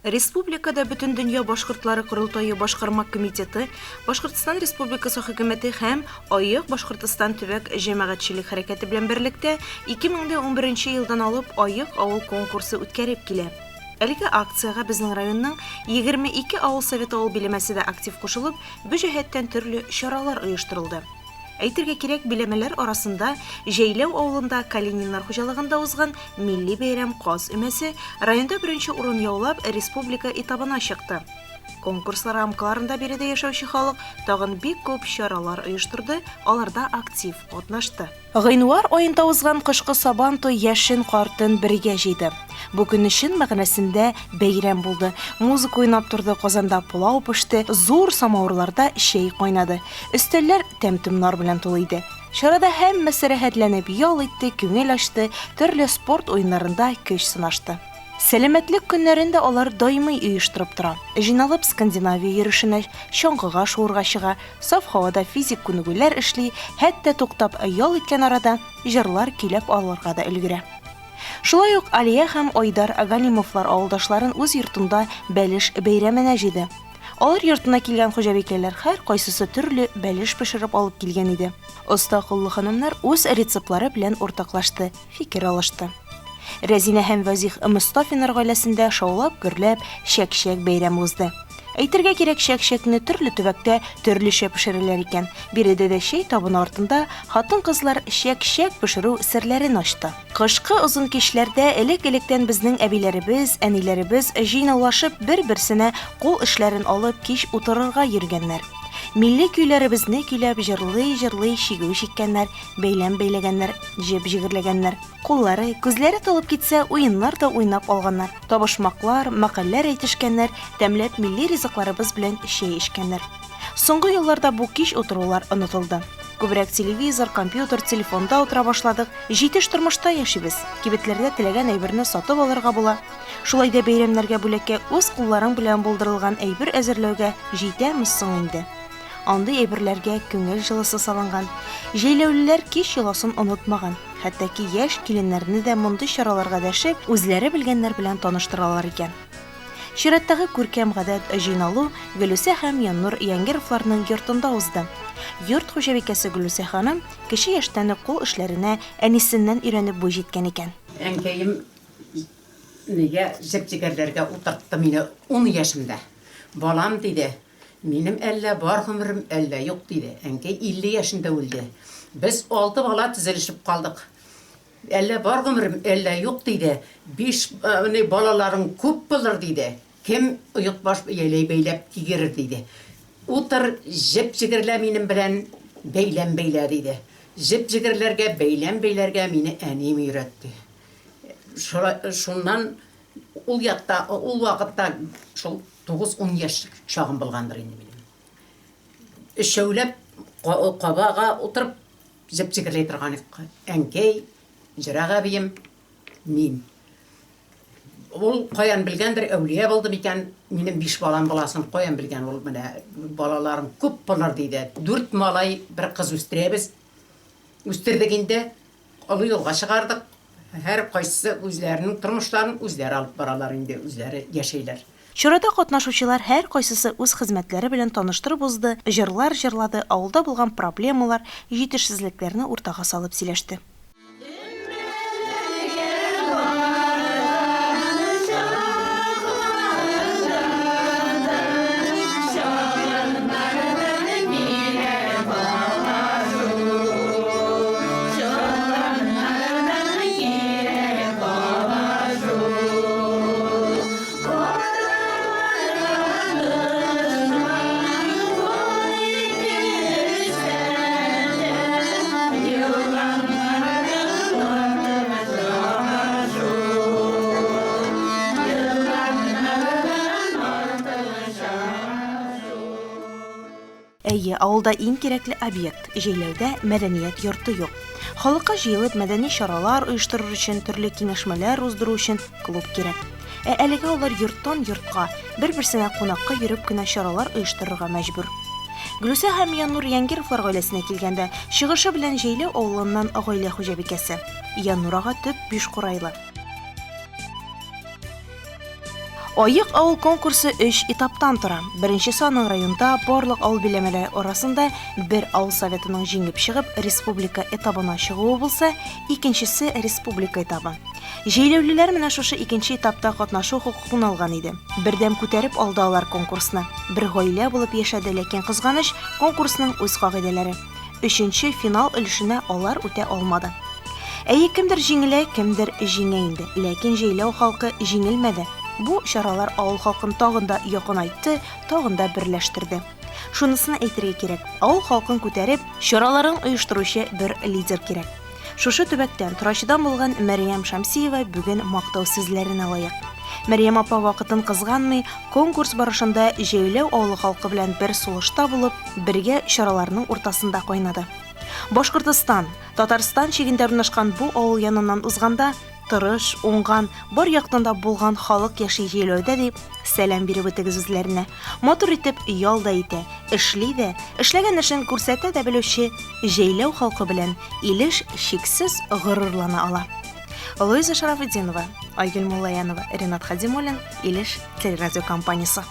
Республикада Бөтендөнья башкортлары корылтае башкарма комитеты, Башкортстан Республикасы Хөкүмәте һәм Аек Башкортстан төбәк җәмәгатьчелек хәрәкәте белән берлектә 2011 елдан алып Аек авыл конкурсы үткәреп килә. Әлеге акциягә безнең районның 22 авыл советы авыл биләмәсе дә актив кушылып, бу җәһәттән төрле чаралар оештырылды. Әйтергә кирәк, биләмәләр арасында Җәйләү авылында Калининнар хуҗалыгында узган милли бәйрәм Каз өмәсе районда беренче урын яулап, республика этабына чыкты. Конкурс рамкаларында биредә яшәүче халык тагын бик күп чаралар оештырды, аларда актив катнашты. Гыйнвар аенда узган кышкы Сабан туй яшен-картын бергә җыйды. Бу көнне чын мәгънәсендә бәйрәм булды. Музыка уйнап торды, казанда пылау пеште, зур самавырларда чәй кайнады. Өстәлләр тәм-томнар белән тулы иде. Чарада һәммәсе рәхәтләнеп ял итте, күңел ачты, төрле спорт уеннарында көч сынашты. Сәламәтлек көннәрен дә алар даими оештырып тора. Җыйналып Скандинавия йөрешенә, чаңгыга шуырга чыга, саф һавада физик күнегүләр эшли, хәтта туктап ял иткән арада җырлар көйләп алырга да өлгерә. Шулай ук Алия һәм Айдар Галимовлар авылдашларын үз йортында бәлеш бәйрәменә җыйды. Алар йортына килгән хуҗабикәләр һәркайсысы төрле бәлеш пешереп алып килгән иде. Оста куллы ханымнар үз рецептлары белән уртаклашты, фикер алышты. Рәзинә һәм Вазих Мостафиннар гаиләсендә шаулап-гөрләп чәк-чәк бәйрәме узды. Әйтергә кирәк, чәк-чәкне төрле төбәктә төрлечә пешерәләр икән. Биредә дә чәй табыны артында хатын-кызлар чәк-чәк пешерү серләрен ачты. Кышкы озын кичләрдә элек-электән безнең әбиләребез, әниләребез җыйнаулашып бер-берсенә кул эшләрен алып кич утырырга йөргәннәр. Милли көйләребезне көйләп, җырлый-җырлый чигү чиккәннәр, бәйләм бәйләгәннәр, җеп җегерләгәннәр. Куллары, күзләре талып китсә, уеннар да уйнап алганнар, табышмаклар, мәкальләр әйтешкәннәр, тәмләп милли ризыкларыбыз белән чәй эчкәннәр. Соңгы елларда бу кич утырулар онытылды. Күбрәк телевизор, компьютер, телефонда утыра башладык. Җитеш тормышта яшибез. Кибетләрдә теләгән әйберне сатып алырга була. Шулай да бәйрәмнәргә бүләккә үз кулларың белән булдырылган әйбер әзерләүгә җитәме соң инде? Андый әйберләргә күңел җылысы салынган. Җәйләүлеләр кич йоласын онытмаган. Хәтта ки яшь киленнәрне дә мондый чараларга дәшеп, үзләре белгәннәр белән таныштыралар икән. Чираттагы күркәм гадәт җыйналу Гөлүсә һәм Яннур Янгировларның йортында узды. Йорт хуҗабикәсе Гөлүсә ханым кече яшьтән үк кул эшләренә әнисеннән өйрәнеп буй җиткән икән. Әнкәем нигә җеп-җегәрләргә утыртты мине ун яшемдә. Балам, диде, Минем әллә бар гомерем, әллә юк, диде. Әнкәй 50 яшендә үлде. Без алты бала тезелешеп калдык. Әллә бар гомерем, әллә юк, диде. Биш, ни, балаларың күп булыр, диде. Кем оекбаш бияләй бәйләп кигерер, диде. Утыр, җеп җегерлә минем белән, бәйләм бәйлә, диде. Җеп җегерләргә, бәйләм бәйләргә мине әнием өйрәтте. Шулай, шуннан ул якта, ул вакытта шул Тугыз-ун яшь чагым булгандыр инде минем. Өчәүләп кабага утырып җеп җегерли торган идек. Әнкәй, Җырак әбием, мин. Ул каян белгәндер, әүлия булды микән, минем биш балам буласын каян белгән ул менә балаларың күп булыр диде. Дүрт малай, бер кыз үстерәбез. Үстердек инде. Олы юлга чыгардык. Һәркайсы үзләренең тормышларын үзләре алып баралар инде, үзләре яшәйләр. Чарада катнашучылар һәркайсысы үз хезмәтләре белән таныштырып узды, җырлар җырлады, авылда булган проблемалар, җитешсезлекләрне уртага салып сөйләште. Әйе, авылда иң кирәкле объект, җәйләүдә мәдәният йорты юк. Халыкка җыелып мәдәни чаралар оештырыр өчен, төрле киңәшмәләр уздыру өчен клуб кирәк. Ә әлегә алар йорттан йортка, бер-берсенә кунакка йөреп кенә чаралар оештырырга мәҗбүр. Гөлүсә һәм Яннур Янгировлар гаиләсенә килгәндә, чыгышы белән Җәйләү авылыннан гаилә хуҗабикәсе. Яннур ага төп Бишкурайлы. Аек авыл конкурсы өч этаптан тора. Беренчесе аның районда барлык авыл биләмәләре арасында бер авыл советының җиңеп чыгып, республика этабына чыгуы булса, икенчесе, республика этабы. Җәйләүлеләр менә шушы икенче этапта катнашу хокукын алган иде. Бердәм күтәреп алды алар конкурсны. Бер гаилә булып яшәде, ләкин кызганыч, конкурсның үз кагыйдәләре. Өченче, финал өлешенә алар үтә алмады. Әйе, кемдер җиңелә, кемдер җиңә инде. Ләкин җәйләү халкы җиңелмәде. Бу чаралар авыл халкын тагын да якынайтты, тагын да берләштерде. Шунысын әйтергә кирәк, авыл халкын күтәреп, чараларын оештыручы бер лидер кирәк. Шушы төбәктән, Торачыдан булган Мәрьям Шәмсиева бүген мактау сүзләренә лаек. Мәрьям апа вакытын кызганмый, конкурс барышында Җәйләү авылы халкы белән бер сулышта булып, бергә чараларның уртасында кайнады. Башкортостан, Татарстан чигендә урнашкан бу авыл яныннан узганда, тырыш, уңган, бар яктан да булган халык яши җәйләүдә дип, сәлам биреп үтегез үзләренә. Матур итеп ял да итә, эшли дә, эшләгән эшен күрсәтә дә белүче җәйләү халкы белән Илеш чиксез горурлана ала. Луиза Шарафетдинова, Айгөл Муллаянова, Ренат Хадимуллин, Илеш телерадиокомпаниясе.